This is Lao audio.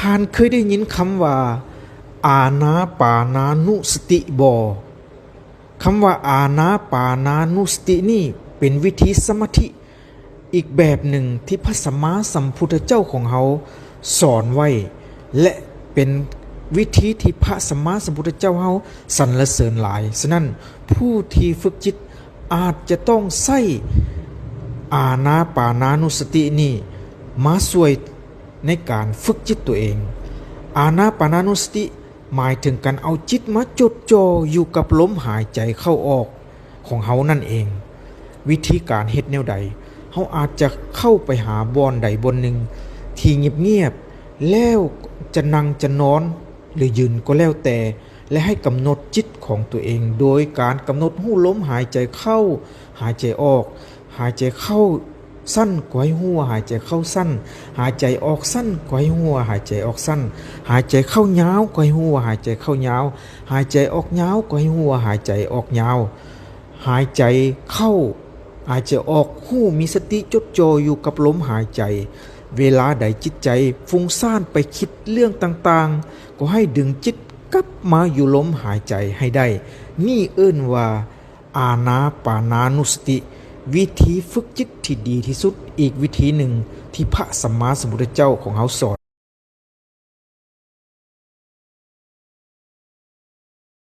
ທ່ານເຄີຍໄດ້ຍິນຄຳວ່າ ອານາປານານຸສະຕິບໍ່? ຄຳວ່າ ອານາປານານຸສະຕິນີ້ ເປັນວິທີສະມາທິອີກແບບໜຶ່ງ ທີ່ພະສຳມາສຳພຸດທະເຈົ້າຂອງເຮົາສອນໄວ້ ແລະ ເປັນວິທີທີ່ພະສຳມາສຳພຸດທະເຈົ້າເຮົາສັນລະເສີນຫຼາຍ. ສະນັ້ນ ຜູ້ທີ່ຝຶກຈິດອາດຈະຕ້ອງໃຊ້ ອານາປານານຸສະຕິນີ້ມາຊ່ວຍໃນການຝຶກຈິດຕົວເອງ. ອານາປານານຸສະຕິ ໝາຍເຖິງການເອົາຈິດມາຈົດຈ່ອ ຢູ່ກັບລົມຫາຍໃຈເຂົ້າອອກຂອງເຮົານັ້ນເອງ. ວິທີການເຮັດແນວໃດ? ເຮົາອາດຈະເຂົ້າໄປຫາບ່ອນໃດບ່ອນໜຶ່ງທີ່ງຽບໆ ແລ້ວຈະນັ່ງຈະນອນ ຫຼື ຢືນກໍແລ້ວແຕ່ ແລະ ໃຫ້ກຳນົດຈິດຂອງຕົວເອງ ໂດຍການກຳນົດຮູ້ລົມຫາຍໃຈເຂົ້າ ຫາຍໃຈອອກ. ຫາຍໃຈເຂົ້າສັ້ນກໍໃຫ້ຮູ້ວ່າຫາຍໃຈເຂົ້າສັ້ນ, ຫາຍໃຈອອກສັ້ນກໍໃຫ້ຮູ້ວ່າຫາຍໃຈອອກສັ້ນ, ຫາຍໃຈເຂົ້າຍາວກໍໃຫ້ຮູ້ວ່າຫາຍໃຈເຂົ້າຍາວ, ຫາຍໃຈອອກຍາວກໍໃຫ້ຮູ້ວ່າຫາຍໃຈອອກຍາວ. ຫາຍໃຈເຂົ້າ ຫາຍໃຈອອກ ຮູ້ມີສະຕິຈົດຈ່ອ ຢູ່ກັບລົມຫາຍໃຈ. ເວລາໃດຈິດໃຈຟຸ້ງສ້ານໄປຄິດເລື່ອງຕ່າງໆ ກໍໃຫ້ດຶງຈິດກັບມາຢູ່ລົມຫາຍໃຈໃຫ້ໄດ້. ນີ້ເອີ້ນວ່າ ອານາປານານຸສະຕິ, ວິທີຝຶກຈິດທີ່ດີທີ່ສຸດອີກວິທີໜຶ່ງທີ່ພະສຳມາສຳພຸດທະເຈົ້າຂອງເຮົາສອນ.